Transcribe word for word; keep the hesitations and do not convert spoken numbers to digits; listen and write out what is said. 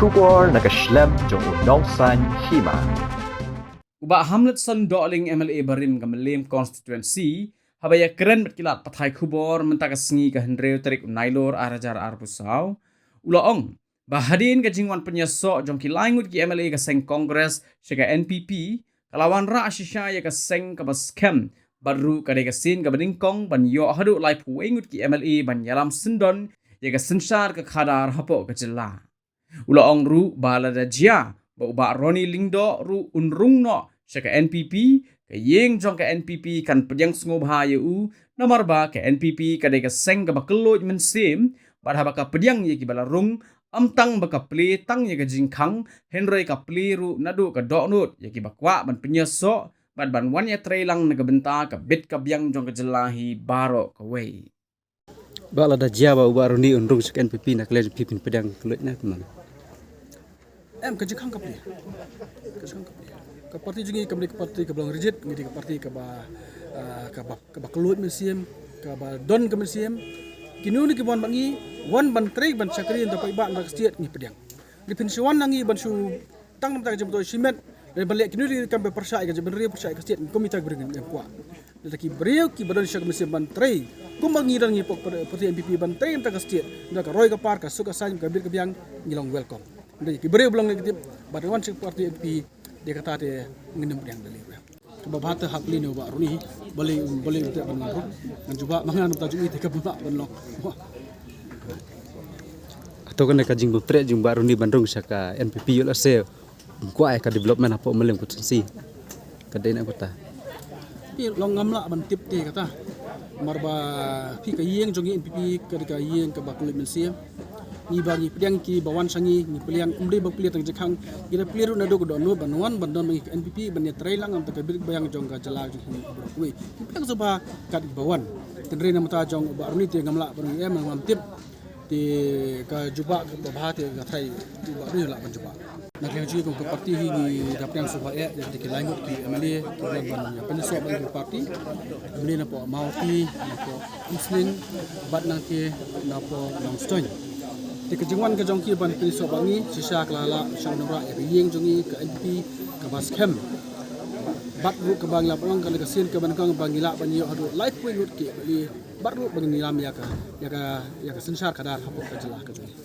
Khubor na ka shlem jong u Nongsaiñ Hima. U Bah Hamletson Dohling, M L A barim ka Mylliem Constituency, haba ïakren bad ki lad pathai khubor mynta ka sngi ka hynriew tarik u Nailur ar hajar arphew saw, u la ong ba hadien ka jingwan pynïasoh jong ki lai ngut ki M L A ka seng Congress sha ka N P P, ka la wanrah shisha ïa ka seng kaba skhem, bad ruh ka dei ka sien kaba nyngkong ban ïoh haduh laiphew wei ngut ki M L A ban ïalam syndon ïa ka synshar ka khadar hapoh ka jylla. U la ong ruh ba lada jia ba u Bah Ronnie Lyngdoh ruh un rung noh sha ka N P P, ka ïing jong ka N P P kan pdiang sngewbha ïa u, namar ba ka N P P ka dei ka seng kaba kylluid mynsiem, bad haba ka pdiang ïa kiba la rung, ym tang ba ka plie tang ïa ka jingkhang, hynrei ka plie ruh naduh ka dohnud ïa kiba kwah ban pynïasoh bad ban wan ïatreilang na ka bynta ka bit ka biang jong ka jylla hi baroh kawei. Bah, lada jia ba u Bah Ronnie un rung sha ka N P P, na ka liang jong phi phin pdiang kylluid ne kumno? Em, ka jingkhang ka plie. Ka jingkhang ka plie. Ka parti jong ngi kam dei ka parti kaba long rigid, ngi dei ka parti kaba, ah, kaba, kaba kylluid mynsiem, kaba don ka mynsiem. Kino kino kiba wan bad ngi, wan ban trei, ban shakri na ka paidbah, na ka state, ngi pdiang. Lada phin shu wan na ngi ban shu tang na ka bynta ka jingmyntoi shimet, lane ban leh kino kino ki kam ba pyrshah ïa ka jingmyntoi, pyrshah ïa ka state, kum kita ki briew ngim kwah. Lada ki briew kiba don shisha ka mynsiem ban trei, kumba ngi don ngi hapoh parti N P P ban trei na ka bynta ka state, na ka roi ka par, ka suk ka saiñ, ka bit ka biang, ngi long welcome. Lada ki briew ba long negative, ba wan sha ka parti N P P, dei kata te ngin ym pdiang da lei ruh. Kaba bha te hap lei ne u Bah Ronnie, balei, balei te ban wan ruh. Ngan jubab ma nga na ka bynta jong ngi te kaba bha ban long. Hato kane ka jingbymtreh jong u Bah Ronnie ban rung sha ka N P P, ïoh lehse um kwah ïa ka development hapoh Mylliem Constituency? Ka dei na kata. Phi, long ngam lah ban tip te kata. Namar ba phi, ka ïing jong ngi N P P ka dei ka ïing kaba kylluid mynsiem. Ngi ba ngi pdiang, kiba wan sha ngi, ngi plie, ym dei ba plie tang jingkhang, ngi da plie ruh naduh ka dohnud ban wan ban don ma ngi ka N P P ban ïatreilang na ka bit ka biang jong ka jylla jong ngi baroh kawei. Ngi pdiang sngewbha kat kiba wan. Hynrei na ka bynta jong u Bah Ronnie te ngam lah ban ong em, ngam tip. Te ka jubab kaba bha te ka trai u Bah Ronnie lah ban jubab. Na ka liang jong ngi kum ka parti hi, ngi da pdiang sngewbha eh ïa ki lai ngut ki M L A kiba wan ban ïa pynïasoh bad ngi kum ka parti, M L A napoh Mawhati, napoh Umsning, bad nangta napoh Nongstoiñ. Te ka jingwan ka jong ki ban pynïasoh bad ngi shisha ka la lah sha wanrah ïa ka ïing jong ngi ka N P P kaba skhem. Bad ruh kaba ngi lah ban ong ka dei ka sien kaba nyngkong ba ngi lah ban ïoh haduh laiphew ngut ki M L A, bad ruh ba ngin ïalam ïa ka, ïa ka, ïa ka synshar khadar hapoh ka jylla ka jong ngi.